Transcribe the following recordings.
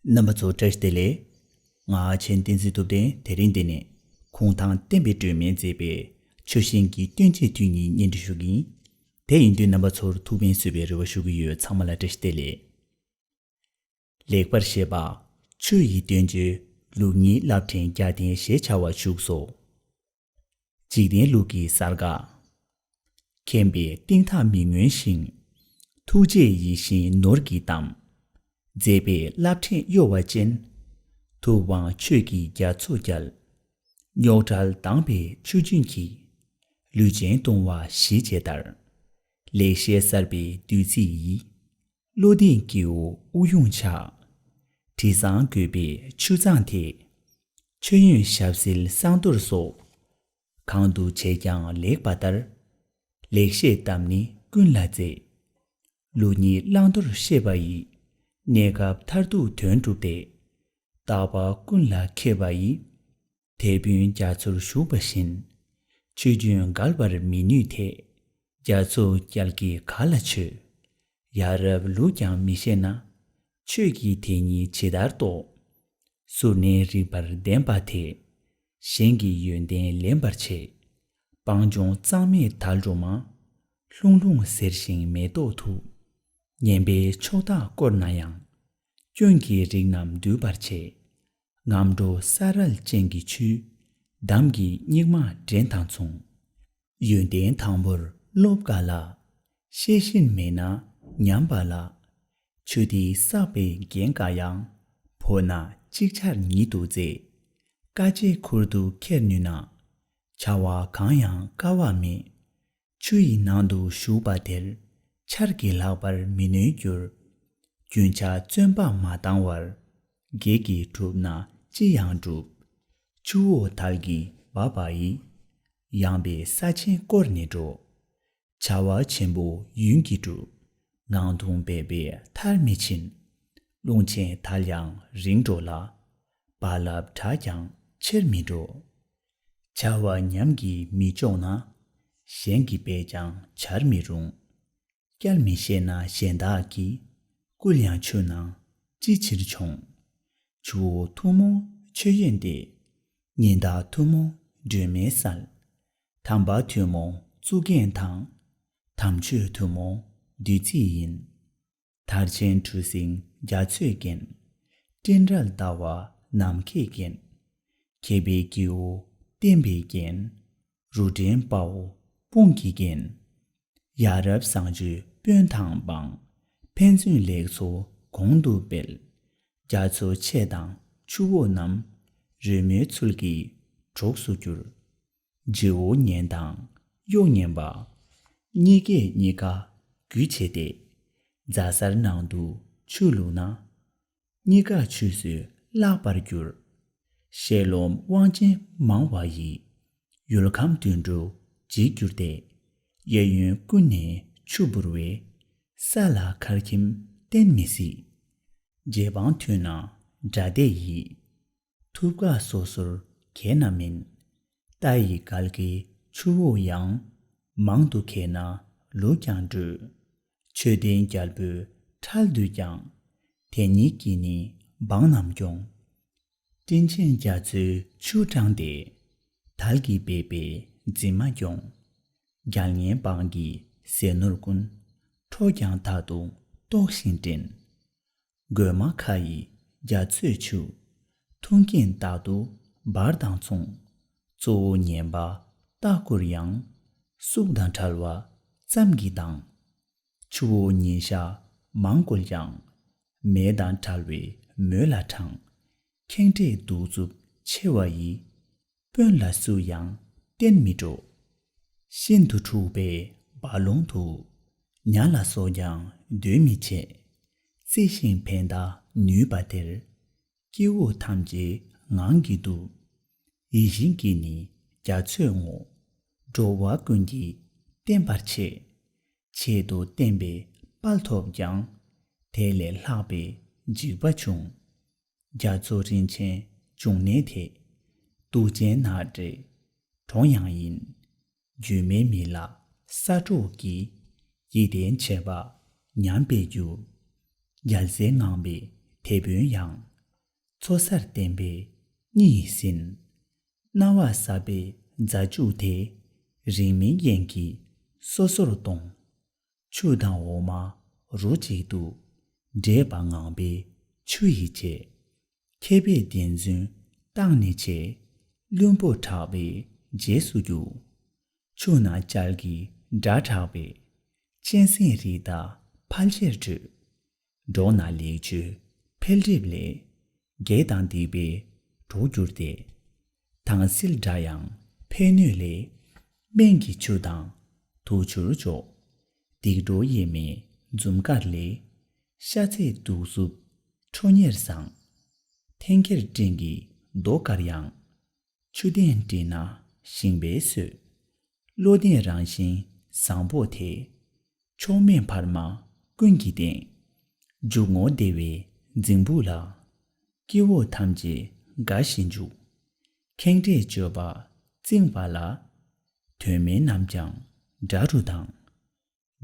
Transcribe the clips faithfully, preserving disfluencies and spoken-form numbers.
རྣམ་པ་ཚོ་བཀྲ་ཤིས་བདེ་ལེགས། ང་མཁན་བསྟན་འཛིན་ཐུབ་བསྟན། དེ་རིང་འདི་ནས་གུང་ཐང་བསྟན་པའི་སྒྲོན་མེས་མཛད་པའི་ཆོས་བཞིན་གྱི་སྟོན་བྱེད་དུས་གཉིས་སྙན་སྒྲོན་ཞུ་གི་ཡིན། དེ་ཡིན་དུས་རྣམ་པ་ཚོར་ཐུགས་ཕན་གསོས་པའི་རེ་བ་ཞུ་གི་ཡོད། ཚང་མ་ལ་བཀྲ་ཤིས་བདེ་ལེགས། ལེགས་པར་བཤད་པ། ཆོས་ཡི་སྟོན་བྱེད་ལུགས་གཉིས་རླབས་ཕྲེང་རྒྱལ་བསྟན་ཞེས་བྱ་བ་བཞུགས་སོ། འཇིག་རྟེན་ལུགས་ཀྱི་གསལ་ཁ། མཁྱེན་པས་གཏིང་ཐག་མི་མངོན་ཞིང་། ཐུགས་རྗེས་ཡིད་བཞིན་ནོར་གྱིས་གཏམས། མཛད་པས་རླབས་ཕྲེང་གཡོ་བ་ཅན། ཐུབ་དབང་ཆོས་ཀྱི་རྒྱ་མཚོ་རྒྱལ། རྙོག་བྲལ་དྭངས་པའི་ཆུ་རྒྱུན་གྱིས། ལུས་ཅན་ལྟུང་བ་ཞི་བྱེད་ལྟར། ལེགས་བཤད་གསར་པའི་བདུད་རྩི་ཡིས། བློ་ལྡན་སྐྱེ་བོ་དབུགས་དབྱུང་བྱ། དྲི་བཟང་བཀོད་པའི་ཆུ་གཙང་དེ། མཆོད་ཡོན་ཞབས་བསིལ་བསང་གཏོར་སོགས། གང་དུ་བྱས་ཀྱང་ལེགས་པ་ལྟར། ལེགས་བཤད་གཏམ་ནི་ཀུན་ལ་མཛེས། ལུགས་གཉིས་བླང་དོར་ཤེས་པ་ཡིས། གནས་སྐབས་མཐར་ཐུག་དོན་གྲུབ་སྟེ། རྟག་པ་ཀུན་ལ་མཁས་པ་ཡིས། དེད་དཔོན་རྒྱ་མཚོར་ཞུགས་པ་བཞིན། ཆུ་རྒྱུན་བརྒལ་བར་མི་ནུས་ཏེ། རྒྱ་མཚོ་རྒྱལ་གྱིས་ག་ལ་ཆོད། ཡ་རབས་ལུགས་ཀྱང་མི་ཤེས་ན། ཆོས་ཀྱི་དེ་ཉིད་ཇི་ལྟར་རྟོགས། ཟུར་ནས་རིག་པར་ལྡན་པ་དེ། གཞན་གྱི་ཡོན་ཏན་ལེན་པར་བྱེད། སྤང་ལྗོངས་གཙང་མའི་དལ་འགྲོ་མ། ལྷུང་ལྷུང་ཟེར་ཞིང་མེ་ཏོག་མཐུག། ངན་པའི་ཕྱོགས་དག་བསྐོར་ན་ཡང་། སྐྱོན་གྱི་རིགས་རྣམས་འདུལ་བར་བྱེད། ངམ་འགྲོ་ས་རལ་ཅན་གྱི་ཆུ། འདམ་གྱི་སྙིགས་མ་འདྲེན་དང་མཚུངས། ཡོན་ཏན་དང་པོར་སློབ་དཀའ་ལ། ཤེས་བཞིན་མེད་ན་ཉམས་པ་ལ། ཆུ་དེས་བསགས་པའི་རྒྱན་འགའ་ཡང་། བོར་ན་ཅིག་ཆར་ཉིད་དུ་མཛེས། དཀའ་སྤྱད་ཁུར་དུ་འཁྱེར་ནུས་ན། བྱ་བ་གང་ཡང་དཀའ་བ་མེད། ཆུ་ཡི་ནང་དུ་ཞུགས་པ་དེར། ཆར་གྱིས་ལྷག་པར་མི་ནུས་འགྱུར། རྒྱུན་ཆགས་བཙོན་པ་མ་བཏང་བར། བགེགས་ཀྱིས་བསྒྲུབས་ན་ཅི་ཡང་འགྲུབ། ཆུ་བོ་དལ་གྱིས་འབབ་པ་ཡིས། ཡངས་པའི་ས་ཆེན་བསྐོར་ནས་འགྲོ། བྱ་བ་ཆེན་པོ་ཡུན་གྱིས་འགྲུབ། ངང་ཐུང་འབད་པས་མཐར་མི་ཕྱིན། ཀླུང་ཆེན་དལ་ཡང་རིང་འགྲོ་ལ། རྦ་རླབས་དྲག་ཀྱང་ཆེར་མི་འགྲོ། བྱ་བ་ཉམས་ཀྱིས་མི་ལྕོགས་ན། གཞན་གྱིས་འབད་ཀྱང་བྱར་མི་རུང་། སྐྱལ་མི་ཤེས་ན་གཞན་དག་གིས། བསྐུལ་ཡང་ཆུ་ནང་ཅི་ཕྱིར་མཆོང་། ཆུ་བོ་ཐུན་མོང་མཆོད་ཡོན་ཏེ། ཉི་ཟླ་ཐུན་མོང་སྒྲོན་མེའི་གསལ། དམ་པ་ཐུན་མོང་གཙུག་རྒྱན་དང་། དམ་ཆོས་ཐུན་མོང་བདུད་རྩི་ཡིན། དར་ཆེན་གྲུ་གཟིངས་རྒྱ་མཚོས་བརྒྱན། སྤྲིན་བྲལ་ཟླ་བ་ནམ་མཁས་བརྒྱན། མཁས་པའི་སྐྱེ་བོ་བསྟན་པའི་རྒྱན། རུ་འདྲེན་དཔའ་བོ་དཔུང་གིས་བརྒྱན། ཡ་རབས་བཟང་སྤྱོད་དཔོན་དང་འབངས། ཕན་ཚུན་ལེགས་ཚོགས་གོང་དུ་སྤེལ། རྒྱ་མཚོ་ཆེ་དང་ཆུ་བོ་རྣམས། རོལ་མོའི་ཚུལ་གྱིས་གྲོགས་སུ་གྱུར། རྗེ་བོ་ངན་དང་གཡོག་ངན་པ། གཉིས་ཀས་གཉིས་ཀ་རྒུད་བྱས་ཏེ། རྫ་སར་ནང་དུ་ཆུ་བླུགས་ན། གཉིས་ཀ་ཆུད་ཟོས་བརླག་པར་འགྱུར། ཤེས་རློམ་དབང་ཅན་མང་བ་ཡིས། ཡུལ་ཁམས་དུད་འགྲོ་འཇིག་གྱུར་ཏེ། གཡས་གཡོན་ཀུན་ནས་ཆུ་འབུར་བས། ས་ལ་མཁར་ཁྱིམ་བརྟན་མི་སྲིད། རྗེ་འབངས་མཐུན་ན་དགྲ་སྡེ་ཡིས། ཐུབ་དཀའ་སོ་སོར་གས་ན་མིན། རྟ་ཡི་གལ་གྱི་ཆུ་བོ་ཡང་། མང་དུ་གས་ན་ལུག་ཀྱང་འབྲོས། ཆོས་ལྡན་རྒྱལ་པོའི་ཁྲལ་བསྡུས་ཀྱང་། དེ་ཉིད་ཀྱིས་ནི་འབངས་རྣམས་སྐྱོང་། སྤྲིན་ཆེན་རྒྱ་མཚོའི་ཆུ་དྲངས་ཏེ། དལ་གྱིས་སྦས་པའི་འཛིན་མ་སྐྱོང་། རྒྱལ་ངན་འབངས་ཀྱི་ཟས་ནོར་ཀུན། ཁྲོ་ཀྱང་རྟག་ཏུ་ལྟོགས་ཤིང་བྲེན། རྒོད་མ་ཁ་ཡི་རྒྱ་མཚོའི་ཆུ། འཐུང་གིན་རྟག་ཏུ་འབར་དང་མཚུངས། གཙོ་བོ་ངན་པ་རྟ་བསྐུར་ཡང་། སུག་དང་བྲལ་བ་ཙམ་གྱིས་ལྡང་། ཆུ་བོ་ཉིན་ཞག་མང་བསྐུལ་ཀྱང་། མེ་དང་བྲལ་བའི་མོད་ལ་དྲངས། ཁེངས་དྲེགས་གདུག་རྩུབ་ཆེ་བ་ཡིས། དཔོན་ལ་སུ་ཡང་བརྟེན་མི་འགྲོ། ཤིན་ཏུ་འཁྲུགས་པའི་རྦ་ཀློང་དུ། ཉ་ལ་སོགས་ཀྱང་སྡོད་མི་བྱེད། རྩི་ཤིང་བས་མདའ་ནུས་པ་དེར། སྐྱེ་བོ་ཐམས་ཅད་ངང་གིས་འདུ། ཡིད་བཞིན་གྱི་ནི་རྒྱ་མཚོས་བསྔོ། འགྲོ་བ་ཀུན་གྱིས་བརྟན་པར་བྱེད། ཆེད་དུ་བསྟན་པའི་དཔལ་ཐོབ་ཀྱང་། དེ་ལས་ལྷག་པའི་འཇིགས་པ་བྱུང་། རྒྱ་མཚོ་རིན་ཆེན་འབྱུང་གནས་དེ། དུག་ཅན་ནགས་འདྲེ་གྲོང་ཡང་ཡིན། རྒྱུས་མེད་མི་ལ་ས་འབྲོག་གི། ཡིད་བརྟན་བྱེད་པ་ཉམས་པའི་རྒྱུ། རྒྱལ་སྲས་ངང་པའི་དེད་དཔོན་ཡང་ མཚོ་སར་བརྟེན་པའི་གཉིད་ཡིས་ཟིན། སྣང་བ་ས་པའི་རྫ་ཆུ་དེ། རིང་མིན་རྐྱེན་གྱིས་སོ་སོར་གཏོང་། ཆུ་དང་འོ་མ་རོ་གཅིག་ཏུ། འདྲེས་པ་ངང་པའི་ཆུ་ཡི་རྗེ། མཁས་པས་བདེན་རྫུན་བརྟགས་ནས་འབྱེད། བླུན་པོ་གྲགས་པའི་རྗེས་སུ་རྒྱུག། ཆུ་ནང་ལྕགས་ཀྱི་སྒྲ་གྲགས་པས། གཅན་གཟན་རི་དྭགས་ཕལ་ཆེར་བྲོས། འགྲོགས་ན་ལེགས་སྤྱོད་འཕེལ་འགྲིབ་ལས། དགེ་དང་སྡིག་པས་འགྲོགས་འགྱུར་ཏེ། དྭངས་བསིལ་སྒྲ་ཡང་འཕེལ་ནུས་ལས། སྨན་གྱི་ཆུ་དང་དུག་ཆུར་འཇོག། སྡིག་གྲོགས་གཡེར་མའི་འཛུམ་དཀར་ལས། ཤ་ཚའི་དུག་རྩུབ་ཁྲོ་གཉེར་བཟང་། འཐེན་འཁྱེར་སྤྲིན་གྱི་མདོག་དཀར་ཡང་། ཆུ་ལྡན་སྤྲིན་ནག་ཞིང་པས་གསོས། བློ་ལྡན་རང་བཞིན་བཟང་པོ་དེ། མཆོག་དམན་བར་མ་ཀུན་གྱི་སྟེང་། འཇུག་ངོགས་བདེ་བའི་རྫིང་བུ་ལ། སྐྱེ་བོ་ཐམས་ཅད་དགའ་ཞིང་འཇུག། ཁེངས་དྲེགས་སྤྱོད་པ་རྩིང་བ་ལ། དོན་མེད་རྣམས་ཀྱང་དགྲ་རུ་ལྡང་།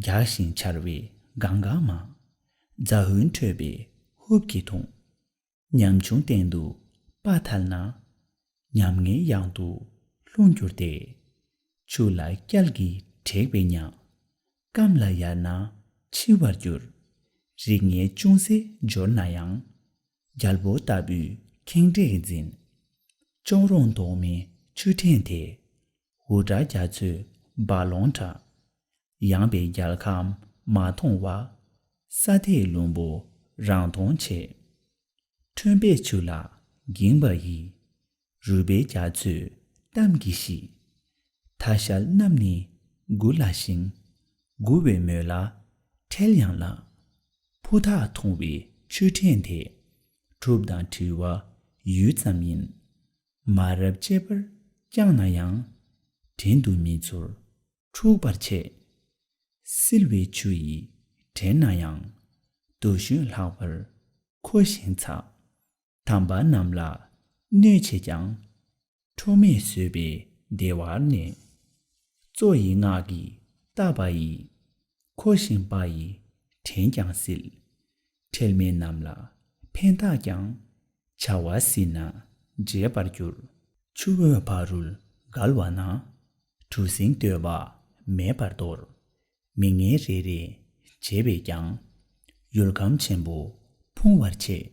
རྒྱགས་ཤིང་འཕྱར་བའི་གང་གང་མ། ཛ་ཧུན་ཁྲོས་པའི་ཧུབ་ཀྱིས་འཐུང་། ཉམ་ཆུང་སྟེང་དུ་དཔའ་ཐལ་ན། ཉམ་ངའི་གཡང་དུ་ལྷུང་གྱུར་ཏེ། ཆུ་ལ་བསྐྱལ་གྱིས་དྲེགས་པའི་ཉ། སྐམ་ལ་ཡལ་ན་འཆི་བར་འགྱུར། རིགས་ངན་ཅུང་ཟད་འབྱོར་ན་ཡང་། རྒྱལ་པོ་ལྟ་བུའི་ཁེངས་དྲེགས་འཛིན། གཅོང་རོང་མདོག་མའི་ཆུ་ཕྲན་དེ། འུར་སྒྲ་རྒྱ་མཚོའི་རྦ་ཀློང་འདྲ། ཡངས་པའི་རྒྱལ་ཁམས་མ་མཐོང་བ། ས་མཐའི་ལུང་པོ་རང་མཐོང་ཆེ། ཁྲོན་པའི་ཆུ་ལ་འགྱིང་བ་ཡིས། རུལ་པའི་རྒྱ་མཚོས་གཏམ་གྱིས་ཤིས། ཐ་ཤལ་རྣམས་ནི་མགུ་ལ་ཞིང་། མགུ་བའི་མོད་ལ་ཁྲེལ་ཡང་ལ། ཕུ་ཐག་ཐུང་བའི་ཆུ་ཕྲན་དེ། གྲུབ་དང་བྲི་བ་ཡུད་ཙམ་ཡིན། མ་རབས་གཅེས་པར་བསྐྱངས་ན་ཡང་། བྲན་དུ་མི་ཚུར་འཁྲུག་པར་བྱེད། བསིལ་བའི་ཆུ་ཡིས་བྲན་ན་ཡང་། དུ་ཞུན་ལྷག་པར་མཁོ་ཞིང་ཚ། དམ་པ་རྣམས་ལ་གནོད་བྱེད་ཀྱང་། ཁྲོ་མེད་བཟོད་པའི་བདེ་བར་གནས། གཙོ་ཡི་སྔགས་ཀྱིས་བཏབ་པ་ཡིས། མཁོ་ཞིང་དཔའ་ཡིས་བྲན་ཀྱང་བསིལ། ཁྲེལ་མེད་རྣམས་ལ་ཕན་བཏགས་ཀྱང་། བྱ་བ་ཟིན་ན་བརྗེད་པར་འགྱུར། ཆུ་བོའི་ཕ་རོལ་བརྒལ་བ་ན། གྲུ་གཟིངས་བརྟོལ་བ་མེད་པར་དོར། མི་ངན་རེ་རེ་བྱས་པས་ཀྱང་། ཡུལ་ཁམས་ཆེན་པོ་ཕུང་བར་བྱེད།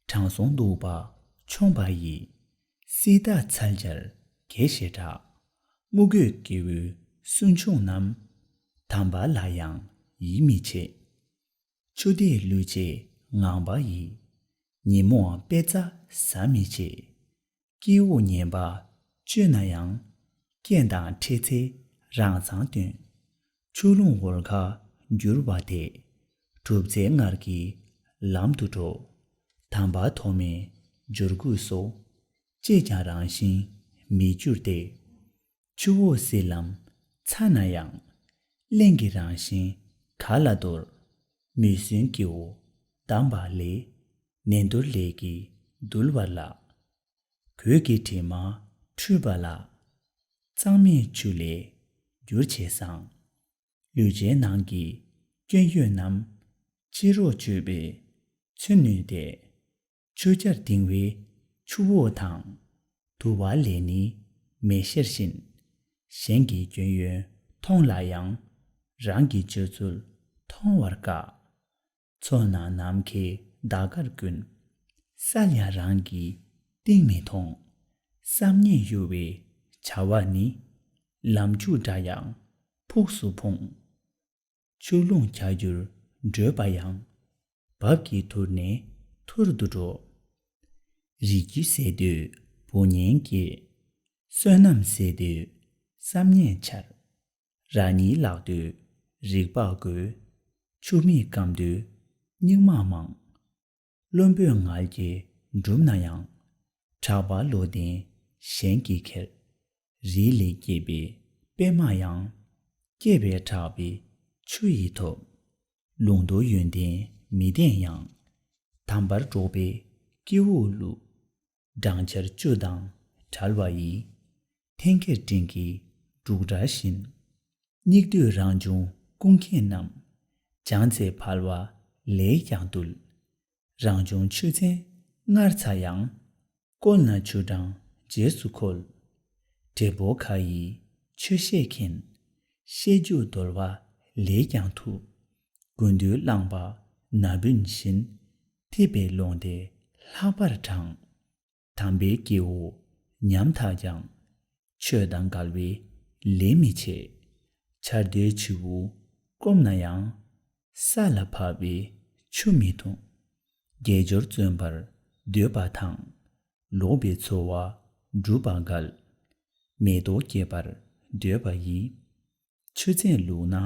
དྲང་སྲོང་གདུག་པ་མཆོངས་པ་ཡི། སྲིད་མཐའ་འཚལ་བྱར་དགེ་ཞེས་གྲགས། དམུ་རྒོད་སྐྱེ་བོའི་སུན་ཕྱུང་རྣམས། དམ་པ་ལ་ཡང་ཡིད་མི་ཆེས། ཆུ་འདིས་བསླུས་བྱས་ངང་པ་ཡི། ཉོན་མོངས་དཔེ་རྩ་ཟ་མི་བྱེད། སྐྱེ་བོ་ངན་པ་སྤྱོད་ན་ཡང་། རྐྱེན་དང་འཕྲད་ཚེ་རང་མཚང་སྟོན། ཆུ་ཀླུང་འོལ་ཁ་བསྒྱུར་བ་དེ། གྲུབ་རྫས་ལྔར་གྱི་ལམ་དུ་འགྲོ། དམ་པ་ཐོགས་མེད་འབྱོར་རྒུད་སོགས། ཅིས་ཀྱང་རང་བཞིན་མི་འགྱུར་ཏེ། ཆུ་བོ་བསིལ་ལམ་ཚ་ན་ཡང་། རླན་གྱི་རང་བཞིན་ག་ལ་འདོར། མི་བསྲུན་སྐྱེ་བོ་བསྡམས་པ་ལས། ནན་ཏུར་ལས་ཀྱིས་འདུལ་བ་ལ། གོས་ཀྱི་དྲི་མ་འཁྲུད་པ་ལ། གཙང་མའི་ཆུ་ལས་བསྒྱུར་བྱས་བཟང་། ལུས་ཅན་ནང་གི་སྐྱོན་ཡོན་རྣམས། ཕྱི་རོལ་སྤྱོད་པས་མཚོན་ནུས་ཏེ། ཆུ་སྐྱར་ལྡིང་བའི་ཆུ་བོ་དང་། དུ་བ་ལས་ནི་མེ་ཤེར་བཞིན། གཞན་གྱི་སྐྱོན་ཡོན་མཐོང་ལ་ཡང་། རང་གི་སྤྱོད་ཚུལ་མཐོང་བར་དཀའ། མཚོ་ནང་ནམ་མཁའི་ཟླ་སྐར་ཀུན། གསལ་ཡང་རང་གི་གཏིང་མི་མཐོང་། བསམ་ངན་གཡོ་བའི་བྱ་བ་ནི། ལམ་ཆུ་འདྲ་ཡང་ཕུགས་སུ་ཕུང་། ཆུ་ཀླུང་གྱ་གྱུར་བགྲོད་པ་ཡང་། བབ་ཀྱིས་ཐུར་ནས་ཐུར་དུ་འགྲོ། རིགས་རྒྱུད་ཟད་དུས་བུ་གཉེན་སྐྱེ། བསོད་ནམས་ཟད་དུས་བསམ་ངན་འཆར། ར་ནི་བརླག་དུས་རིག་པ་རྒོད། ཆུ་མིག་སྐམ་དུས་སྙིགས་མ་མང་། བླུན་པོས་ངལ་གྱིས་བསྒྲུབས་ན་ཡང་། གྲགས་པ་བློ་ལྡན་གཞན་གྱིས་ཁྱེར། རི་ལས་སྐྱེས་པའི་པད་མ་ཡང་། སྐྱེས་པས་གྲགས་པའི་ཆུ་ཡིས་ཐོབ། ལུང་རྟོགས་ཡོན་ཏན་མི་ལྡན་ཡང་། དམ་པར་འགྲོགས་པའི་སྐྱེ་བོ་ལུ། སྦྲང་ཆར་བཅུ་དང་བྲལ་བ་ཡི། འཐེན་འཁྱེར་སྤྲིན་གྱི་འབྲུག་སྒྲ་བཞིན། སྙིགས་དུས་རང་བྱུང་ཀུན་མཁྱེན་རྣམས། བྱང་ཚེ་ཕལ་བ་ལས་ཀྱང་བཏུལ། རང་བྱུང་ཆུ་ཚན་ སྔར་ཚ་ཡང་། བསྐོལ་ན་ཆུ་གྲང་རྗེས་སུ་འཁོལ། འབྲས་བུ་ཁ་ཡི་ཆོས་བཤད་མཁན། བཤད་རྒྱུད་རྡོལ་བ་ལས་ཀྱང་ཐུབ། དགུན་དུས་རླངས་པ་ན་བུན་བཞིན། འཐིབས་པའི་ཀློང་དེ་ལྷག་པར་དྲང་། དམ་པའི་སྐྱེ་བོ་ཉམ་ཐག་ཀྱང་། ཆོས་དང་འགལ་བའི་ལས་མི་བྱེད། ཆར་དུས་བྱིའུ་སྐོམ་ན་ཡང་། ས་ལ་བབས་པའི་ཆུ་མི་འཐུང་། དགེ་སྦྱོར་བརྩོན་པར་འདོད་པ་དང་། ལོག་པའི་འཚོ་བ་སྒྲུབ་པ་འགལ། མེ་ཏོག་སྐྱེ་བར་འདོད་པ་ཡིས། ཆུ་ཚན་བླུགས་ན་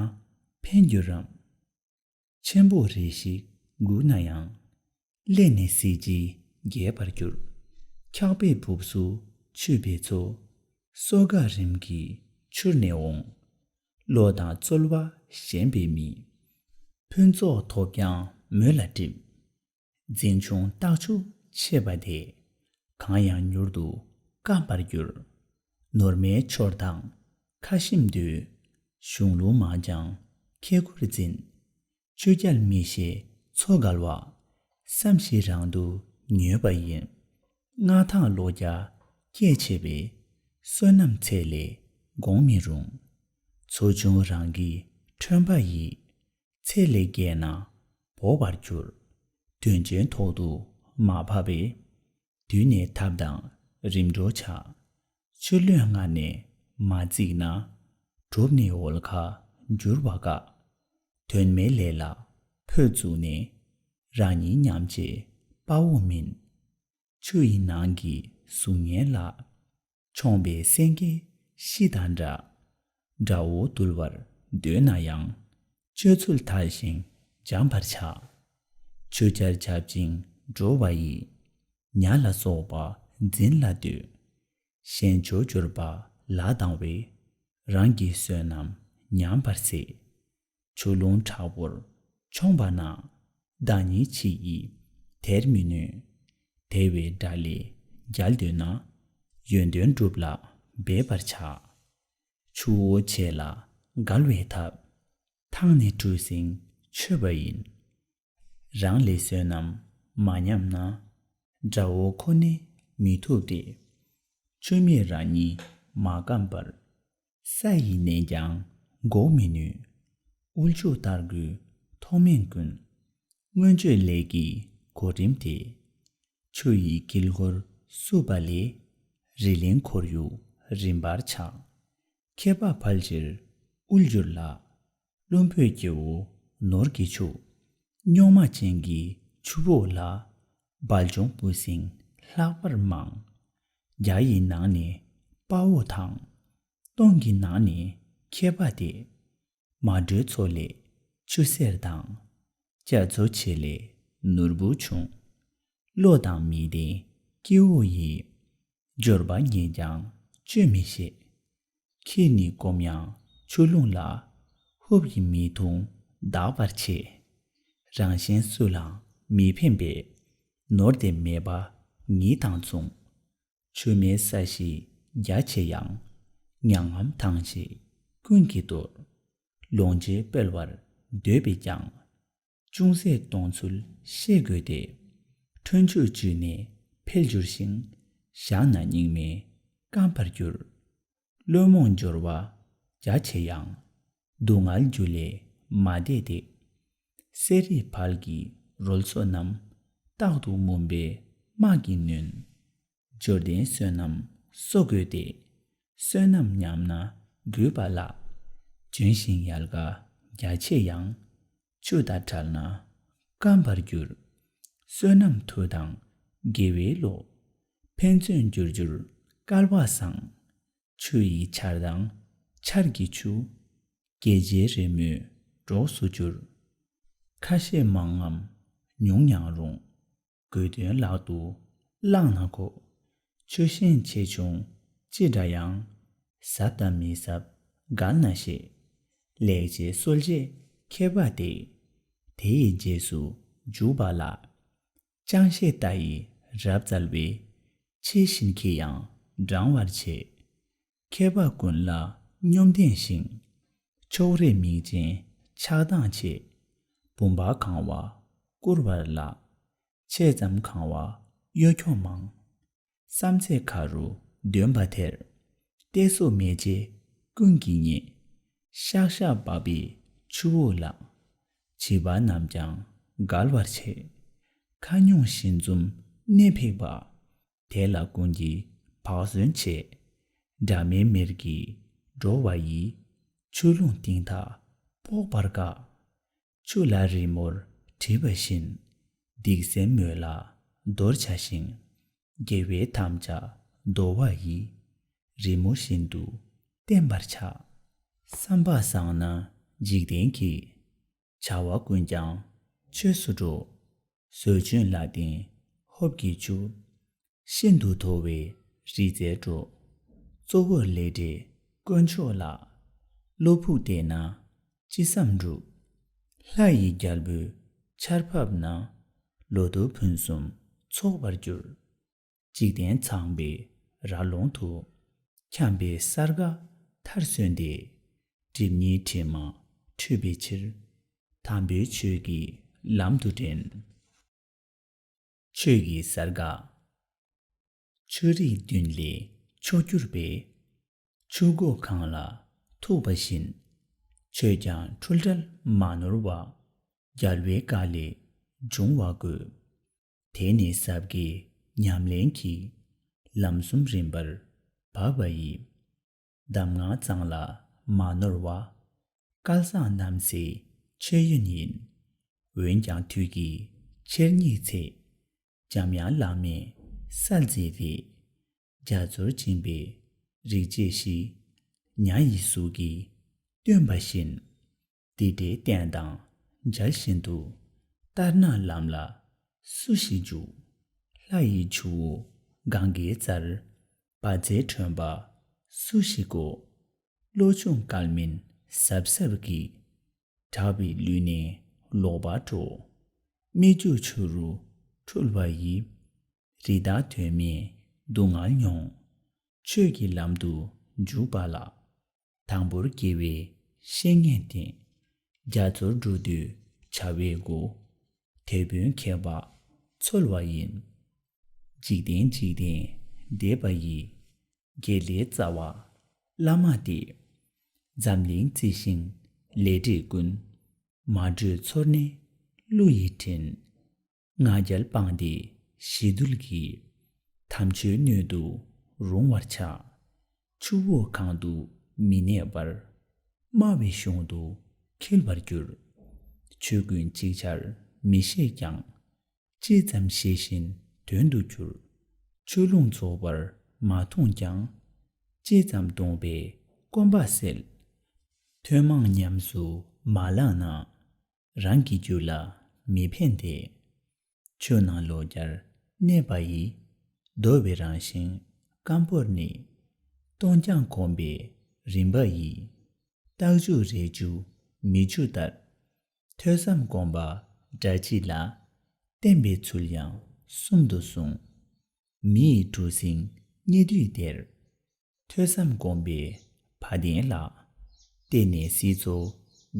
ཕན་འགྱུར་རམ། ཆེན་པོ་རེ་ཞིག་སྒུག་ན་ཡང་། སླེ་ནས་ཟིལ་གྱིས་རྒྱས་པར་འགྱུར། འཁྱག་པའི་སྦུབས་སུ་ཆུད་པའི་མཚོ། སོ་དགའ་རིམ་གྱིས་འཕྱུར་ནས་འོང་། བློ་དང་རྩོལ་བ་ཞན་པའི་མི། ཕུན་ཚོགས་ཐོབ་ཀྱང་མོད་ལ་སྒྲིབ། འཛིན་ཆུང་རྟགས་ཆུ་ཆད་པ་དེ། གང་ཡང་མྱུར་དུ་སྐམ་པར་འགྱུར། ནོར་མའི་འཕྱོར་དང་ཁ་ཞིམ་འདོད། གཞུང་ལུགས་མང་ཀྱང་ཁེ་ཁུར་འཛིན། ཆུ་རྐྱལ་མི་ཤེས་མཚོ་འགལ་བ། བསམ་བཞིན་རང་དུ་ཉོས་པ་ཡིན། མངའ་ཐང་ལོ་བརྒྱ་སྐྱེད་བྱེད་པའི། བསོད་ནམས་ཚད་ལས་འགོང་མི་རུང་། མཚོ་ཆུང་རང་གི་ཁྲོན་པ་ཡིས། ཚད་ལས་བརྒལ་ན་འབོ་བར་འགྱུར། དོན་ཆེན་ཐོག་ཏུ་མ་བབས་པས། དུས་ནས་ཐབས་དང་རིམ་གྲོ་བྱ། ཆུ་ལྷོད་སྔ་ནས་མ་བརྩིགས་ན། གྲུབ་ནས་འོལ་ཁ་འགྱུར་བ་དཀའ། དོན་མེད་ལས་ལ་ཕོད་བཙུགས་ནས། རང་ཉིད་ཉམས་བྱེད་དཔའ་བོ་མིན། ཆུ་ཡི་ནང་གི་གཟུགས་བརྙན་ལ། མཆོངས་པའི་སེང་གེ་ཤི་དང་འདྲ། དགྲ་བོ་འདུལ་བར་འདོད་ན་ཡང་། སྤྱོད་ཚུལ་དར་ཞིང་འཇམ་པར་བྱ། ཆུ་རྐྱལ་བྱབ་ཅིང་འགྲོ་བ་ཡི། ཉ་ལ་སོགས་པ་འཛིན་ལ་འདོད། གཞན་ཆོས་འབྱོར་པ་ལ་སྡང་བས། རང་གི་བསོད་ནམས་ཉམས་པར་ཟད། ཆུ་ཀླུང་དྲག་པོར་མཆོངས་པ་ན། བདག་ཉིད་འཆི་ཡིས་དེར་མི་གནོད། དེ་བས་དགྲ་ལས་རྒྱལ་འདོད་ན། ཡོན་ཏན་སྒྲུབ་ལ་འབད་པར་བྱ། ཆུ་བོ་ཆེ་ལ་བརྒལ་བའི་ཐབས། ཐང་ནས་གྲུ་གཟིངས་ཆོད་པ་ཡིན། རང་ལས་བསོད་ནམས་མ་ཉམས་ན། དགྲ་བོ་ཁོ་ནས་མི་ཐུབ་སྟེ། ཆུ་མིག་རང་ཉིད་མ་སྐམ་པར། ས་ཡི་གནས་ཀྱང་འགོག་མི་ནུས། དབུལ་ཕྱུག་དར་རྒུད་མཐོ་དམན་ཀུན། མངོན་སྤྱོད་ལས་ཀྱི་གོ་རིམ་སྟེ། ཆུ་ཡི་དཀྱིལ་འཁོར་བསྲུབས་པ་ལས། རི་གླིང་ཁོར་ཡུག་རིམ་པར་ཆགས། ཁྱད་པར་ཕལ་ཆེར་དབུལ་འགྱུར་ལ། བླུན་པོའི་སྐྱེ་བོ་ནོར་གྱིས་ཕྱུག། རྙོག་མ་ཅན་གྱི་ཆུ་བོ་ལ། སྦལ་ཆུང་སྤུ་ཟིང་ལྷག་པར་མང་། བརྒྱ་ཡི་ནང་ནས་དཔའ་བོ་དང་། སྟོང་གི་ནང་ནས་མཁས་པ་སྟེ། མ་དྲོས་མཚོ་ལས་ཆུ་སེར་དང་། རྒྱ་མཚོ་ཆེ་ལས་ནོར་བུ་ཆུང་། བློ་དང་མི་ལྡན་སྐྱེ་བོ་ཡིས། འབྱོར་པ་རྙེད་ཀྱང་སྤྱོད་མི་ཤེས། ཁྱི་ནི་སྐོམ་ཡང་ཆུ་ཀླུང་ལ། ཧུབ་ཀྱིས་མི་འཐུང་འདག་པར་བྱེད། རང་གཞན་སུ་ལའང་མི་ཕན་པའི། ནོར་དེ་མེད་པ་ཉིད་དང་མཚུངས། ཆུ་མེད་ས་གཞི་རྒྱ་ཆེ་ཡང་། མྱ་ངམ་ཐང་ཆད་ཀུན་གྱིས་འདོར། ལོངས་སྤྱོད་སྤེལ་བར་འདོད་པས་ཀྱང་། ཅུང་ཟད་གཏོང་ཚུལ་ཤེས་དགོས་ཏེ། ཁྲོན་ཆུ་བཅུད་ནས་འཕེལ་འགྱུར་ཞིང་། བཞག་ན་སྙིགས་མས་སྐམ་པར་འགྱུར། བླུན་རྨོངས་འབྱོར་བ་རྒྱ་ཆེ་ཡང་། སྡུག་བསྔལ་རྒྱུ་ལས་མ་འདས་ཏེ། གསེར་རིས་བལ་གྱི་རོལ་མཚོ་རྣམས། རྟག་ཏུ་མུན་པའི་སྨག་གིས་ནོན། འབྱོར་ལྡན་བསོད་ནམས་གསོག་དགོས་ཏེ། བསོད་ནམས་ཉམས་ན་རྒུད་པ་ལ། ལྗོན་ཤིང་ཡལ་ག་རྒྱ་ཆེ་ཡང་། ཆུ་དང་བྲལ་ན་སྐམ་པར་འགྱུར། བསོད་ནམས་མཐུ་དང་དགེ་བའི་བློ། ཕན་ཚུན་འགྱུར་འགྱུར་སྐལ་བ་བཟང་། ཆུ་ཡི་ཆར་དང་ཆར་གྱི་ཆུ། དགེ་བྱེད་རི་མོའི་གྲོགས་སུ་འགྱུར། ཁ་ཤས་མང་ངམ་ཉུང་ཡང་རུང་། དགོས་དོན་ལག་ཏུ་བླངས་ན་གོ། ཆུ་ཤིང་ཆེ་ཆུང་ཅི་འདྲ་ཡང་། ཟབ་དང་མི་ཟབ་འགལ་ན་ཤེས། ལེགས་བྱས་གསོལ་བྱེད་མཁས་པ་སྟེ། དེ་ཡི་རྗེས་སུ་འཇུག་པ་ལ། ཅང་ཤེས་རྟ་ཡིས་རབ་བཙལ་བའི། ཆེ་བཞིན་གྱིས་ཡང་འགྲང་བར་བྱེད། མཁས་པ་ཀུན་ལ་སྙོམས་ལྡན་ཞིང་། ཕྱོགས་རིས་མིག་ཅན་ཆགས་སྡང་ཆེ། བུམ་པ་གང་བ་བཀུར་བར་བརླག། ཆེ་ཙམ་གང་བ་ གཡོ་འཁྱོག་མང་། བསམ་ཚད་ཁ་རུ་འདོན་པ་དེར། གཏད་སོ་མེད་ཅེས་ཀུན་གྱིས་བརྙས། ཤག་ཤག་འབབ་པའི་ཆུ་བོ་ལ། བྱིས་པ་རྣམས་ཀྱང་དགའ་བར་བྱེད། ཁ་ཉུང་ཞི་འཛུམ་གནས་འཕེགས་པ། དེ་ལ་ཀུན་གྱིས་བག་ཟོན་བྱེད། དགྲ་མེད་མིར་གྱིས་འགྲོ་བ་ཡི། ཆུ་ཀླུང་གཏིང་མཐའ་ཕོག་པར་དཀའ། ཆུ་ལ་རི་མོར་བྲིས་པ་བཞིན། སྡིག་སེམས་མོད་ལ་འདོར་བྱ་ཞིང་། དགེ་བའི་དམ་བཅའ་འདོར་བ་ཡི། རི་མོ་བཞིན་དུ་བརྟན་པར་བྱ། བསམ་པ་བཟང་ན་འཇིག་རྟེན་གྱི། བྱ་བ་ཀུན་ཀྱང་ཆོས་སུ་འགྲོ། ཟོལ་ཆུན་ལ་བརྟེན་ཧོབ་ཀྱི་ཆུ། ཤིན་ཏུ་མཐོ་བའི་རི་རྩེར་འགྲོ། གཙོ་བོར་ལས་འབྲས་དཀོན་མཆོག་ལ། བློ་ཕུགས་བདེ་ན་ཅི་བསམ་འགྲུབ། ལྷ་ཡི་རྒྱལ་པོའི་ཆར་ཕབ་ན། ལོ་ཏོག་ཕུན་སུམ་ཚོགས་པར་འགྱུར། འཇིག་རྟེན་ཚངས་པའི་ར་ལུང་དུ། འཁྱམས་པའི་སརྒ་མཐར་སོན་ཏེ། སྒྲིབ་གཉིས་དྲི་མ་འཁྲུད་པའི་ཕྱིར། དམ་པའི་ཆོས་ཀྱི་ལམ་དུ་འདྲེན། ཆོས་ཀྱི་སརྒ། ཆོས་རིག་བདུན་ལས་མཆོག་གྱུར་པའི། ཆུ་སྒོ་གངས་ལ་ཐུག་པ་བཞིན། ཆོས་ཀྱང་འཁྲུལ་བྲལ་མ་ནོར་བ། རྒྱལ་བའི་བཀའ་ལས་འབྱུང་བ་དགོས། དེ་ནི་ཟབ་རྒྱས་ཉམས་ལེན་གྱི། ལམ་གསུམ་རིམ་པར་བབས་པ་ཡི། གདམས་ངག་གཙང་ལ་མ་ནོར་བ། སྐལ་བཟང་རྣམ་སྲས་ཆོས་ཡོན་ཡིན། འོན་ཀྱང་དུས་ཀྱི་ཆེར་སྙེགས་ཚེ། འཇམ་དབྱངས་བླ་མའི་གསལ་མཛད་རེད། རྒྱ་མཚོར་བྱིན་པའི་རིག་བྱེད་བཞི། ཉ་ཡི་གཟུགས་ཀྱིས་སྟོན་པ་བཞིན། འདི་འདྲའི་བསྟན་དང་མཇལ་བཞིན་དུ། ལྟར་སྣང་ལམ་ལ་སུ་ཞིག་འཇུག། ལྷ་ཡི་ཆུ་བོ་གངྒཱའི་རྩར། བ་ཚྭའི་ཁྲོན་པ་སུ་ཞིག་བརྐོ། བློ་ཆུང་སྐལ་མིན་གཟབ་གཟབ་ཀྱིས། དྲག་པའི་ལུས་ནས་ལོག་པར་འགྲོ། སྨིག་རྒྱུ་ཆུ་རུ་འཁྲུལ་བ་ཡི། རི་དྭགས་དོན་མེད་སྡུག་བསྔལ་མྱོང་། ཆོས་ཀྱི་ལམ་དུ་འཇུག་པ་ལ། དང་པོར་དགེ་བའི་བཤེས་གཉེན་བསྟེན། རྒྱ་མཚོར་འགྲོ་དུས་བྱ་བའི་སྒོ། དེད་དཔོན་མཁས་པ་འཚོལ་བ་ཡིན། འཇིག་རྟེན་འཇིག་རྟེན་འདས་པ་ཡི། དགེ་ལས་རྩ་བ་བླ་མ་སྟེ། འཛམ་གླིང་རྩི་ཤིང་ལས་འབྲས་ཀུན། མ་དྲོས་ཚོར་ནས་ཀླུ་ཡི་དྲིན། ང་རྒྱལ་སྤངས་ཏེ་ཞི་དུལ་གྱིས། དམ་ཆོས་སྣོད་དུ་རུང་བར་བྱ། ཆུ་བོ་གང་དུ་མི་གནས་པར། དམའ་བའི་གཞུང་དུ་འཁྱིལ་བར་འགྱུར། ཆོས་ཀུན་ཅིག་ཆར་མི་ཤེས་ཀྱང་། ཅི་ཙམ་ཤེས་བཞིན་དོན་དུ་འགྱུར། ཆུ་ཀླུང་རྫོགས་པར་མ་མཐོང་ཀྱང་། ཅི་ཙམ་གདོང་པས་སྐོམ་པ་སེལ། ཐོན་མང་ཉམས་སུ་མ་བླངས་ན། རང་གི་རྒྱུད་ལ་མི་ཕན་ཏེ། ཆོས་ནང་ལོ་བརྒྱར་གནས་པ་ཡི། གདོལ་པའི་རང་བཞིན་སྐམ་པོར་གནས། སྟོང་རྐྱང་གོམས་པའི་རིམ་པ་ཡི། རྟགས་འཇུག་རེ་འཇུག་མི་འཇུག་ལྟར། ཐོས་བསམ་སྒོམ་པ་འདྲ་མཆིས་ལ། བསྟན་པའི་ཚུལ་ཡང་གསུམ་དུ་གསུངས། མི་ཡི་གྲུ་གཟིངས་སྙེ་དུས་དེར། ཐོས་བསམ་སྒོམ་པའི་བ་དན་ལ། བརྟེན་ནས་སྲིད་མཚོ་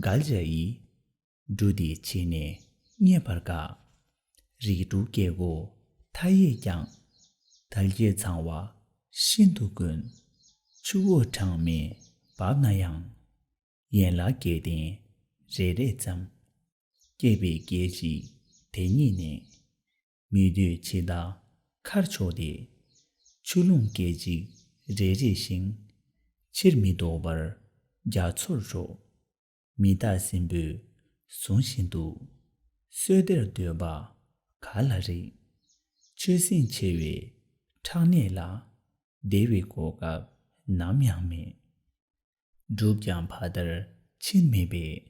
བརྒལ་བྱ་ཡི། འབྲུ་འདི་ཕྱི་ནས་རྙེད་པར་དཀའ། རིགས་དྲུག་སྐྱེ་སྒོ་མཐའ་ཡས་ཀྱང་། དལ་བརྒྱད་ཚང་བ་ཤིན་ཏུ་དཀོན། ཆུ་བོ་གྲངས་མེད་འབབ་ན་ཡང་། ཡན་ལག་བརྒྱད་ལྡན་རེ་རེ་ཙམ། སྐྱེས་པའི་སྐད་ཅིག་དེ་ཉིད་ནས། མི་འདོད་འཆི་བདག་ཁར་ཕྱོགས་ཏེ། ཆུ་ཀླུང་སྐད་ཅིག་རེ་རེ་ཞིང་། ཕྱིར་མི་ལྡོག་པར་རྒྱ་མཚོར་འགྲོ། མི་རྟག་སྲིན་པོས་བཟུང་བཞིན་དུ། སོས་དལ་འདོད་པ་ག་ལ་རིགས། ཆོས་སེམས་ཆེ་བའི་ཕྲག་ནད་ལ། བདེ་བའི་གོ་སྐབས་ནམ་ཡང་མེད། བསྒྲུབས་ཀྱང་ཕ་མཐར་ཕྱིན་མེད་པས།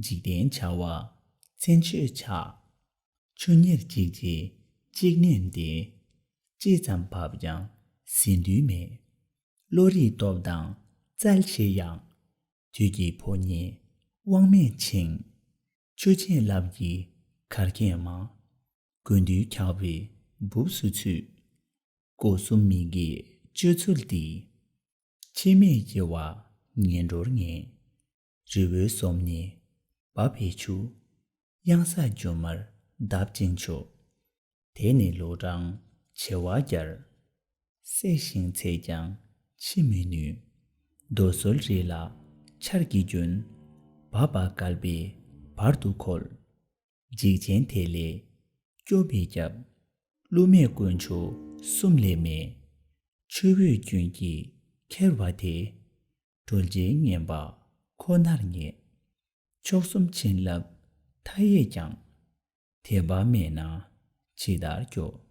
འཇིག་རྟེན་བྱ་བ་བཙན་ཆོད་ཆགས། ཆུ་གཉེར་གཅིག་རྗེས་གཅིག་ནོན་ཏེ། ཅི་ཙམ་བབས་ཀྱང་ཟིན་དུས་མེད། བློ་རིག་སྟོབས་དང་རྩལ་ཆེ་ཡང་། དུས་ཀྱི་ཕོ་ཉས་དབང་མེད་འཆིང་། ཆུ་ཆེན་རླབས་ཀྱི་གར་མཁན་མ། དགུན་དུས་འཁྱག་པའི་སྦུབས་སུ་ཚུད། སྒོ་གསུམ་མི་དགེའི་སྤྱོད་ཚུལ་འདི། འཆི་མེད་སྐྱེ་བ་ངན་འགྲོར་ངེས། རི་བོའི་ཟོམ་ནས་འབབ་པའི་ཆུ། གཡང་ས་སྒྱུ་མར་བརྡབ་ཅིང་འཕྱོ། དེ་ནི་ལོ་གྲངས་ བྱེ་བ་བརྒྱར། བསྲེགས་ཤིང་ཚེས་ཀྱང་འཆི་མི་ནུས། རྡོ་སོལ་རི་ལ་ཆར་གྱིས་གྱོན། འབབ་པ་བསྐལ་པའི་བར་དུ་འཁོར། འཇིགས་ཆེན་དེ་ལས་སྐྱོབ་པའི་སྐྱབས། བསླུ་མེད་དཀོན་མཆོག་གསུམ་ལས་མེད། ཆུ་བོའི་རྒྱུན་གྱིས་ཁྱེར་བ་དེ། གྲོལ་བྱེད་ངན་པ་ཁོ་ནར་ངེས། མཆོག་གསུམ་བྱིན་རླབས་མཐའ་ཡས་ཀྱང་། དད་པ་མེད་ན་ཇི་ལྟར་སྐྱོབ།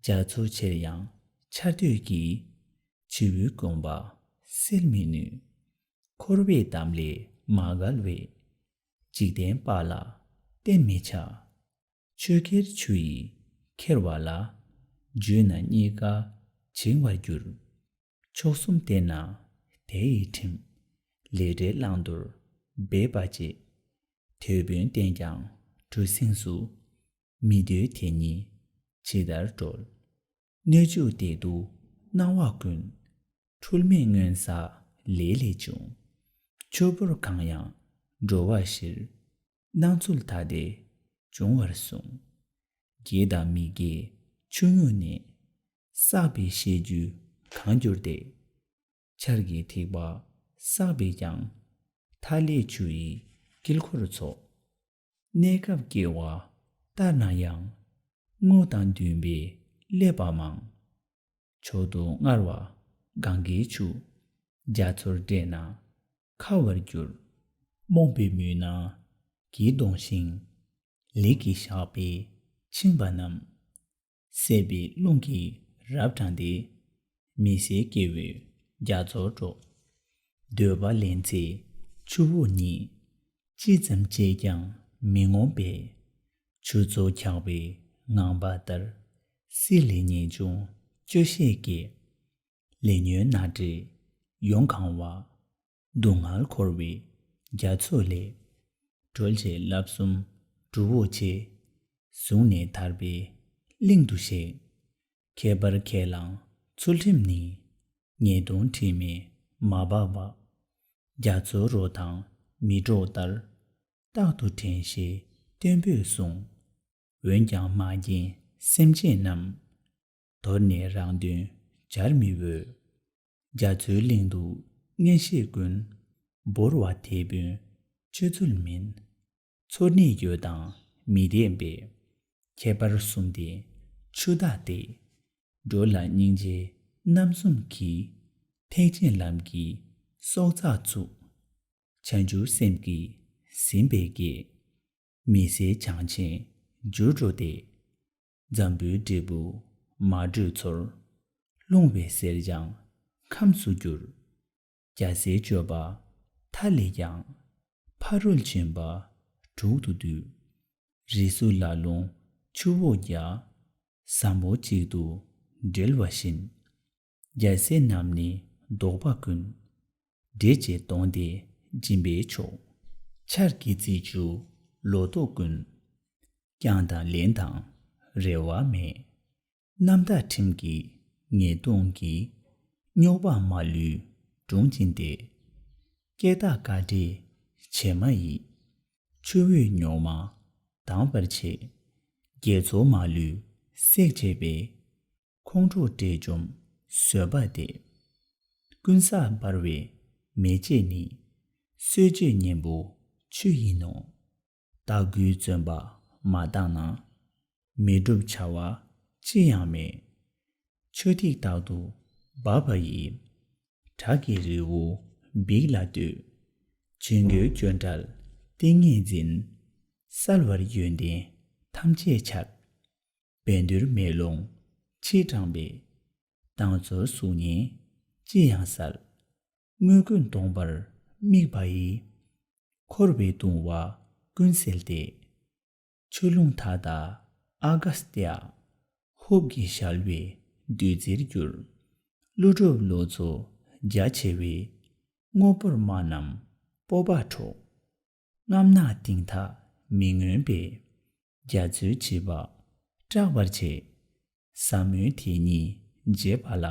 རྒྱ་མཚོ་ཆེར་ཡང་ཆར་འདོད་ཀྱིས། བྱིའུའི་གོམ་པ་སེལ་མི་ནུས། འཁོར་བའི་འདམ་ལས་མ་བརྒལ་བའི། འཇིག་རྟེན་པ་ལ་བརྟེན་མི་བྱ། ཆུ་ཁྱེར་ཆུ་ཡིས་ཁྱེར་བ་ལ། འཇུས་ན་གཉིས་ཀ་བྱིང་བར་འགྱུར། མཆོག་གསུམ་བསྟེན་ན་དེ་ཡི་ཁྲིམས། ལས་འབྲས་བླང་དོར་སྦས་པ་བྱེད། དེད་དཔོན་བསྟེན་ཀྱང་གྲུ་གཟིངས་སུ། མི་འདོད་དེ་ཉིད་ཇི་ལྟར་གྲོལ། སྣོད་བཅུད་བདེ་སྡུག་སྣང་བ་ཀུན། འཁྲུལ་མེད་མངོན་གསལ་ལས་ལས་བྱུང་། ཆུ་བུར་གང་ཡང་འགྲོ་བ་ཕྱིར། སྣང་ཚུལ་ཐ་དད་འབྱུང་བར་གསུངས། དགེ་དང་མི་དགེའི་ཆུ་རྙོག་ནས། བསགས་པའི་ཤེས་རྒྱུད་གང་གྱུར་ཏེ། ཆར་གྱི་ཐིགས་པ་བསགས་པས་ཀྱང་། མཐའ་ཀླས་ཆུ་ཡི་དཀྱིལ་འཁོར་ཚོགས། གནས་སྐབས་སྐྱེ་བ་ལྟར་ན་ཡང་། སྔོ་དང་བདུན་པས་བསླད་པ་མང་། མཆོག་ཏུ་མངར་བ་གངྒཱའི་ཆུ། རྒྱ་མཚོར་འདྲེས་ན་ཁ་བར་འགྱུར། རྨོངས་པའི་མུན་ནག་གྱིས་གདོང་ཞིང་། ལས་ཀྱི་ཞགས་པས་འཆིང་བ་རྣམས། བསྲེགས་པའི་རླུང་གིས་རབ་དྲངས་ཏེ། མི་བཟད་སྐྱེ་བོའི་རྒྱ་མཚོར་འགྲོ། འདོད་པ་ལེན་ཚེ་ཆུ་བོ་ཉིད། ཅི་ཙམ་བྱས་ཀྱང་མི་ངོམས་པའི། ཆུ་མཚོ་འཁྱགས་པའི་ངང་པ་ལྟར། བསིལ་ལས་ངེས་འབྱུང་སྤྱོད་ཤེས་སྐྱེ། ལས་ཉོན་ནག་དྲེག་ཡོངས་གང་བ། སྡུག་བསྔལ་འཁོར་བའི་རྒྱ་མཚོ་ལས། གྲོལ་བྱེད་བསླབ་གསུམ་གྲུ་བོ་ཆེ། བཟུང་ནས་ཐར་པའི་གླིང་དུ་གཤེགས། ཁྱད་པར་ཁས་བླངས་ཚུལ་ཁྲིམས་ནི། ཉེས་ལྟུང་དྲི་མས་མ་སྦགས་པ། རྒྱ་མཚོའི་རོ་དང་མེ་སྒྲོགས་ལྟར། རྟག་ཏུ་དྲན་ཤེས་བརྟན་པོས་བསྲུང་། འོན་ཀྱང་མ་མཁྱེན་སེམས་ཅན་རྣམས། དོར་ནས་རང་དོན་སྦྱར་མི་འོས། རྒྱ་མཚོའི་གླིང་དུ་གཉེན་བཤེས་ཀུན། བོར་བ་དེད་དཔོན་སྤྱོད་ཚུལ་མིན། ཚོར་གནས་ཡོད་དང་མི་ལྡན་པའི། ཁྱད་པར་གསུམ་ལྡན་ཆུ་བདག་སྟེ། འགྲོ་ལ་སྙིང་རྗེ་རྣམ་གསུམ་གྱིས། ཐེག་ཆེན་ལམ་གྱི་སྲོག་རྩ་ཚུགས། བྱང་ཆུབ་སེམས་ཀྱིས་ཟིན་པའི་དགེ། མི་ཟད་བྱང་ཆེན་འབྱོར་འགྲོ་སྟེ། འཛམ་བུའི་འབྲས་བུ་མ་བགྲོད་ཚོར། ལྷུང་བའི་གསེར་སྦྱངས་ཁམས་སུ་འགྱུར། རྒྱལ་སྲས་སྤྱོད་པ་མཐའ་ཀླས་ཀྱང་། ཕ་རོལ་ཕྱིན་པ་དྲུག་ཏུ་འདུས། རི་སུལ་ལ་ལྷུང་ཆུ་བོ་བརྒྱ། ཟབ་མོ་གཅིག་ཏུ་འབྲེལ་བ་བཞིན། རྒྱལ་སྲས་རྣམས་ནི་བདོག་པ་ཀུན། འབྲེལ་བཅས་དོང་སྟེ་སྦྱིན་པའི་མཆོག། ཆར་གྱི་རྩི་བཅུད་ལོ་ཏོག་ཀུན། བསྐྱངས་དང་ལེན་དང་རེ་བ་མེད། རྣམ་དག་ཁྲིམས་ཀྱི་ཉེས་ལྟུང་གིས། རྙོག་པ་མ་ལུས་སྒྲོངས་བྱིན་ཏེ། སྐྱེ་རྟགས་དགའ་བྲལ་བྱེ་མ་ཡིས། ཆུ་བོའི་རྙོག་མ་དྭངས་པར་བྱེད། དགེ་ཚོགས་མ་ལུས་སྲེག་བྱེད་པའི། ཁོང་ཁྲོ་བྲལ་འཇོམས་བཟོད་པ་སྟེ། ཀུན་བསགས་འབར་བའི་མེ་ལྕེ་ནི། གསོད་བྱེད་གཉེན་པོ་ཆུ་ཡིན་ནོ། བདག་རྒྱུད་བཙོན་པ་མ་བཏང་ན། མི་འགྲུབ་བྱ་བ་ཅི་ཡང་མེད། ཆུ་ཐིགས་རྟག་ཏུ་འབབ་པ་ཡི། བྲག་གི་རི་བོ་འབིགས་ལ་ལྟོས། ཆོས་གོས་གྱོན་བྲལ་ཏིང་ངེ་འཛིན། གསལ་བར་ཡོན་ཏན་ཐམས་ཅད་འཆར། བཻ་ཌཱུརྱ་མེ་ལོང་ཕྱིས་དྲངས་པའི། མདངས་ཚོར་གཟུགས་བརྙན་ཅི་ཡང་གསལ། དངོས་ཀུན་སྟོང་པར་དམིགས་པ་ཡིས། འཁོར་བའི་གདུང་བ་ཀུན་སེལ་ཏེ། ཆུ་ཀླུང་མཐའ་དག་ཨ་ག་སྟྱ། ཧཱུྃ་གིས་བཞད་པའི་བདུད་རྩིར་གྱུར། ཀླུ་སྒྲུབ་ལོ་ཚོགས་རྒྱ་ཆེ་བའི། དངོས་པོར་སྨྲ་རྣམས་སྤོབས་པ་འཕྲོག། རྔམ་ནག་གཏིང་མཐའ་མི་མངོན་པའི། རྒྱ་མཚོའི་བྱིས་པ་སྐྲག་པར་བྱེད། ཟབ་མོའི་དེ་ཉིད་འབྱེད་པ་ལ།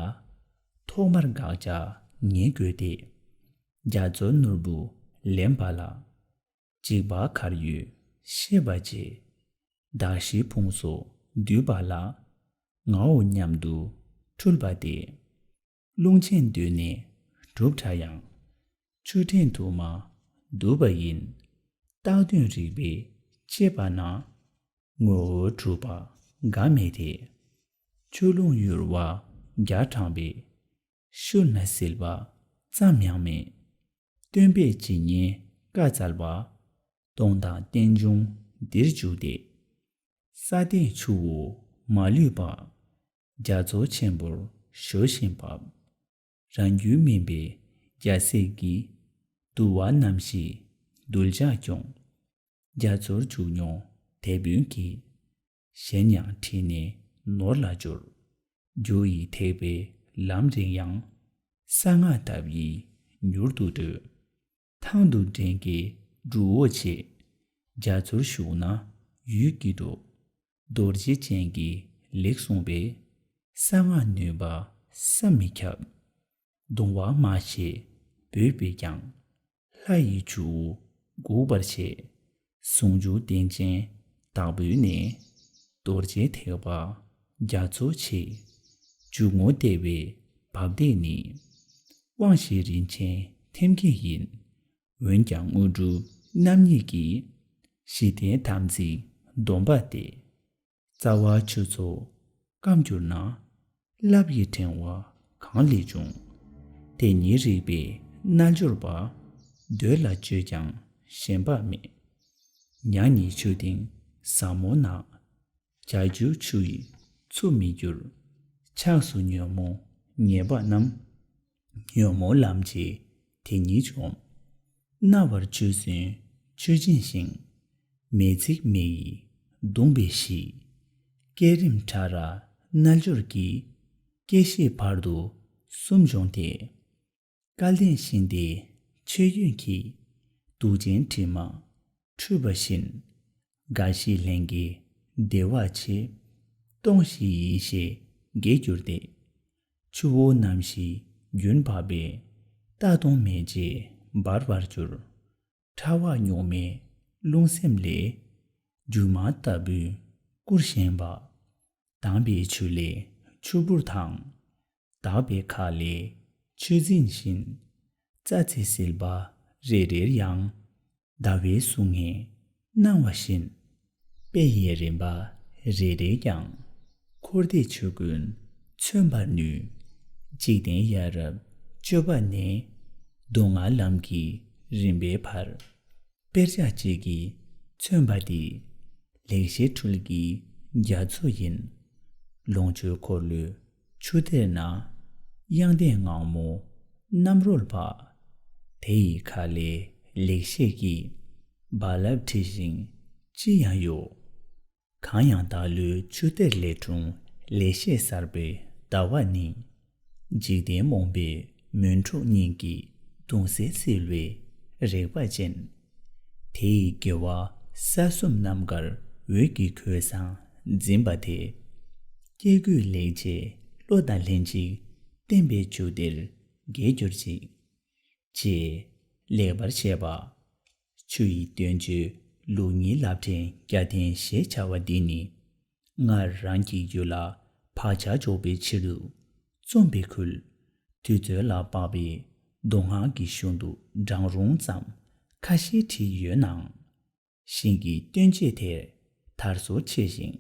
ཐོག་མར་དགག་བྱ་ངེས་དགོས་ཏེ། རྒྱ་མཚོའི་ནོར་བུ་ལེན་པ་ལ། འཇིགས་པ་གར་ཡོད་ཤེས་པ་བྱེད། གདགས་གཞི་ཕུང་སོགས་འདུས་པ་ལ། ངའོ་སྙམ་དུ་འཁྲུལ་པ་སྟེ། རླུང་ཆེན་འདོད་ནས་གྲུབ་འདྲ་ཡང་། ཆུ་ཕྲན་དུ་མ་འདུས་པ་ཡིན། བཏགས་དོན་རིགས་པས་དཔྱད་པ་ན། ངོ་བོ་གྲུབ་པ་འགའ་མེད་དེ། ཆུ་རླུང་ཡུར་བ་བརྒྱ་དྲངས་པའི། ཤུལ་ན་བསིལ་བ་ཙམ་ཡང་མེད། སྟོན་པས་ཇི་སྙེད་བཀའ་སྩལ་པ། སྟོང་དང་རྟེན་འབྱུང་འདིར་འཇུག་སྟེ། ས་སྟེང་ཆུ་བོ་མ་ལུས་པ། རྒྱ་མཚོ་ཆེན་པོར་ཞུ་ཞིང་འབབ། རང་རྒྱུད་སྨིན་པའི་རྒྱལ་སྲས་ཀྱིས། འདུལ་བ་རྣམ་བཞིའི་གདུལ་བྱ་སྐྱོང་། རྒྱ་མཚོར་འཇུག་མྱོང་དེད་དཔོན་གྱིས། གཞན་ཡང་ཁྲིད་ནས་ནོར་ལ་སྦྱོར། རྒྱུ་ཡི་ཐེག་པའི་ལམ་རིང་ཡང་། གསང་སྔགས་ཐབས་ཀྱིས་མྱུར་དུ་བགྲོད། ཐང་དུ་འདྲེན་གྱི་གྲུ་བོ་ཆེ། རྒྱ་མཚོར་ཞུགས་ན་ཡུད་ཀྱིས་འགྲོ། རྡོ་རྗེ་ཅན་གྱིས་ལེགས་གསུངས་པའི། གསང་སྔགས་ནུས་པ་བསམ་མི་ཁྱབ། གདུང་བ་མ་ཆེ་བོས་པས་ཀྱང་། ལྷ་ཡི་ཇོ་བོ་འགུགས་པར་བྱེད། ཟུང་འཇུག་རྟེན་ཅན་དྭགས་པོའི་གནས། རྡོ་རྗེ་ཐེག་པ་རྒྱ་མཚོ་ཆེ། འཇུག་ངོགས་ལྟེ་བའི་འབབ་སྟེགས་ནི། དབང་བཞི་རིན་ཆེན་ཐེམ་སྐས་ཡིན། འོན་ཀྱང་དངོས་གྲུབ་རྣམ་གཉིས་ཀྱི། གཞི་རྟེན་དམ་ཚིག་སྡོམ་པ་སྟེ། རྩ་བ་ཆུ་མཚོ་སྐམ་གྱུར་ན། རླབས་ཀྱི་ཕྲེང་བ་གང་ལས་འབྱུང་། དེ་ཉིད་རིག་པའི་རྣལ་འབྱོར་པ། འདོད་ལ་སྤྱོད་ཀྱང་ཞེན་པ་མེད། ཉ་ཉིད་ཆུ་སྟེང་ཟབ་མོ་ན། བྱ་རྒྱུ་ཆུ་ཡིས་འཚུབ་མི་འགྱུར། ཆགས་སུ་ཉོན་མོངས་ཉེས་པ་རྣམས། ཉོན་མོངས་ལམ་གྱིས་དེ་ཉིད་འཇོམས། རྣ་བར་ཆུ་སྲིན་ཆུ་སྦྱིན་ཞིང་། མེས་འཚིག་མེ་ཡིས་གདུངས་པའི་གཞི། བསྐྱེད་རིམ་ཕྲ་རགས་རྣལ་འབྱོར་གྱིས། སྐྱེ་ཤི་བར་དུ་གསུམ་འབྱུང་སྟེ། སྐལ་ལྡན་ཤིང་རྟའི་མཆོད་ཡོན་གྱིས། གདུག་ཅན་དྲི་མ་འཁྲུད་པ་བཞིན། རྒ་ཤི་ལྷན་སྐྱེས་བདེ་བ་ཆེ། སྟོང་ཞིང་ཡེ་ཤེས་དགེར་གྱུར་ཏེ། ཆུ་བོ་རྣམ་བཞིའི་རྒྱུན་འབབ་པའི། རྟ་གདོང་མེ་ལྕེ་འབར་བར་གྱུར། ཕྲ་བ་རྙོག་མའི་རླུང་སེམས་ལས། སྒྱུ་མ་ལྟ་བུའི་སྐུར་བཞེངས་པ། དྭངས་པའི་ཆུ་ལས་ཆུ་བུར་དང་། དག་པའི་མཁའ་ལས་ཆུ་རྫིང་བཞིན། རྩྭ་རྩི་བསིལ་བ་རེ་རེར་ཡང་། ཟླ་བའི་གཟུགས་བརྙན་སྣང་བ་བཞིན། དཔེ་ཡི་རིམ་པ་རེ་རེས་ཀྱང་། འཁོར་འདས་ཆོས་ཀུན་མཚོན་པར་ནུས། འཇིག་རྟེན་ཡ་རབས་སྤྱོད་པ་ནི། སྡུག་བསྔལ་ལམ་གྱི་རིམ་པའི་བར། དཔེར་བྱ་གཅིག་གིས་མཚོན་པ་འདི། ལེགས་བཤད་འཕྲུལ་གྱི་རྒྱ་མཚོ་ཡིན། ལོངས་སྤྱོད་འཁོར་ལོའི་ཆུ་གཏེར་ན། དབྱངས་ལྡན་ངང་མོ་རྣམ་རོལ་པ། དེ་ཡི་མཁའ་ལས་ལེགས་བཤད་ཀྱི། རྦ་རླབས་འཁྲི་ཞིང་ཅི་ཡང་གཡོ། གང་ཡང་བདག་བློའི་ཆུ་གཏེར་ལས་འཁྲུངས། ལེགས་བཤད་གསར་པའི་ཟླ་བ་ནི། འཇིག་རྟེན་རྨོངས་པའི་མུན་འཁྲུགས་སྙིང་གི། གདུང་སེལ་བསིལ་བའི་རེག་པ་ཅན། དེ་ཡི་དགེ་བ་ས་གསུམ་རྣམ་དཀར་འོད་ཀྱི་གོས་བཟང་འཛིན་པ་དེ། སྐྱེ་དགུའི་ལེགས་བྱས་བློ་དང་ལྷན་ཅིག། བསྟན་པའི་ཆུ་གཏེར་དགེ་གྱུར་ཅིག། ཅེས་ལེགས་པར་བཤད་པ། ཆུ་ཡི་བསྟན་བཅོས་ལུགས་གཉིས་ལག་ཕྲེང་རྒྱ་ལྡན་ཞེས་བྱ་བ་འདི་ནི། སྔར་རང་གི་རྒྱུད་ལ་བག་ཆགས་འཇོག་པའི་ཕྱིར་དུ་རྩོམ་པའི་ཁུལ། དུས་ཚོད་ལ་དཔག་པའི་མདོ་སྔགས་ཀྱི་གཞུང་དུ་བགྲང་རུང་ཙམ་ཁ་ཤས་བྲིས་ཡོད་ནའང་། ཞིང་གི་སྟོན་བྱེད་དེར་དར་སོ་ཆེ་ཞིང་།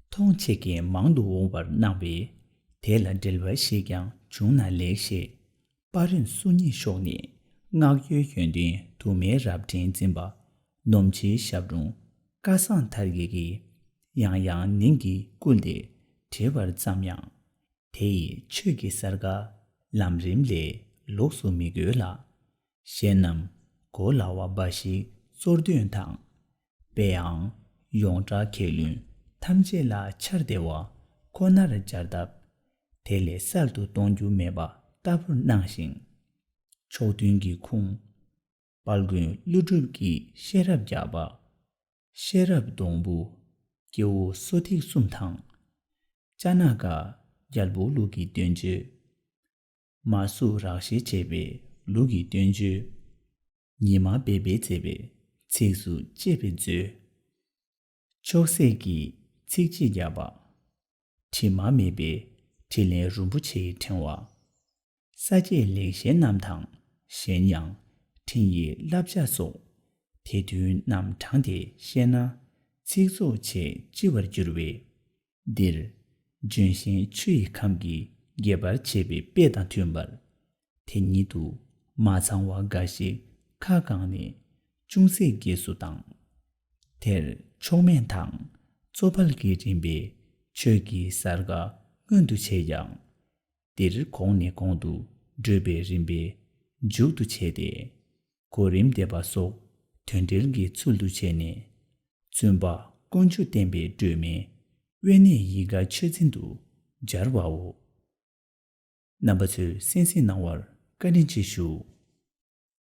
མཐོང་ཆེ་མཁན་མང་དུ་འོང་བར་སྣང་བས། དེ་ལ་འགྲེལ་པ་ཞིག་ཀྱང་བྱུང་ན་ལེགས་ཞེས། པར་རིས་སུ་གཉིས་ཤོག་ནས་སྔགས་ཡོལ་ཡོན་ཏན་དུ་མའི་རབ་འབྲིང་འཛིན་པ་ནོམ་ཆེན་ཞབས་དྲུང་སྐལ་བཟང་དར་རྒྱས་ཀྱིས་ཡང་ཡང་ནན་གྱིས་བསྐུལ་ཏེ་བྲིས་པར་བརྩམས་ཡང་། དེ་ཡི་ཆོས་ཀྱི་སརྒ་ལམ་རིམ་ལས་ལོགས་སུ་མི་དགོས་ལ། གཞན་རྣམས་གོ་སླ་བ་འབའ་ཞིག་གཙོར་འདོན་དང་། དཔེའང་ཡོངས་གྲགས་མཁས་བླུན་ཐམས་ཅད་ལ་འཆར་བདེ་བ་ཁོ་ནར་སྦྱར་སྟབས། དེ་ལས་གསར་དུ་གཏོང་རྒྱུ་མེད་པ་ལྟ་བུར་སྣང་ཞིང་། ཕྱོགས་མཐུན་གྱི་ཁུངས། དཔལ་མགོན་ཀླུ་སྒྲུབ་ཀྱི་ཤེས་རབ་བརྒྱ་པ། ཤེས་རབ་སྡོང་བུ། སྐྱེ་བོ་སོ་ཐིག་གསུམ་དང་། ཅ་ན་ཀ་རྒྱལ་པོ་ལུགས་ཀྱི་བསྟན་བཅོས། མ་སུ་རག་ཤེས་བྱེད་པའི་ལུགས་ཀྱི་བསྟན་བཅོས། ཉི་མ་སྦས་པས་མཛད་པའི་ཚིགས་སུ་བཅད་པའི་མཛོད། ཕྱོགས་གསལ་གྱི་ཚིགས་བཅད་བརྒྱ་པ། དྲི་མ་མེད་པའི་དྲིས་ལན་རིན་པོ་ཆེའི་ཕྲེང་བ། ས་སྐྱའི་ལེགས་བཤད་རྣམས་དང་གཞན་ཡང་འཕྲིན་ཡིག་བསླབ་བྱ་སོགས་དེ་དུས་རྣམས་དྲངས་ཏེ་བཤད་ན་ཚིག་ཚོགས་ཆེས་ལྕི་བར་འགྱུར་བས། འདིར་ལྗོན་ཤིང་ཆུ་ཡི་ཁམས་ཀྱི་རྒྱས་པར་བྱེད་པའི་དཔེ་དང་མཐུན་པར། དེ་ཉིད་དུ་མ་ཚང་བ་འགའ་ཞིག་ཁ་བསྐངས་ནས་ཅུང་ཟད་རྒྱས་སུ་བཏང་། དེར་མཆོག་དམན་དང་གཙོ་ཕལ་གྱི་རིམ་པས་ཆོས་ཀྱི་གསལ་ཁ་མངོན་དུ་བྱས་ཀྱང་། འདིར་གོང་ནས་གོང་དུ་བགྲོད་པའི་རིམ་པས་མཇུག་ཏུ་བྱས་ཏེ། གོ་རིམ་བསྡེབས་པ་སོགས་དོན་འགྲེལ་གྱི་ཚུལ་དུ་བྱས་ནས། བཙུན་པ་ཀུན་སྤྱོད་བསྟན་པའི་སྒྲོན་མེ་དབེན་གནས་ཡིད་དགའ་ཆོས་འཛིན་དུ་སྦྱར་བའོ། རྣམ་པ་ཚོས་གསན་གཟིགས་གནང་བར་བཀའ་དྲིན་ཆེ་ཞུ།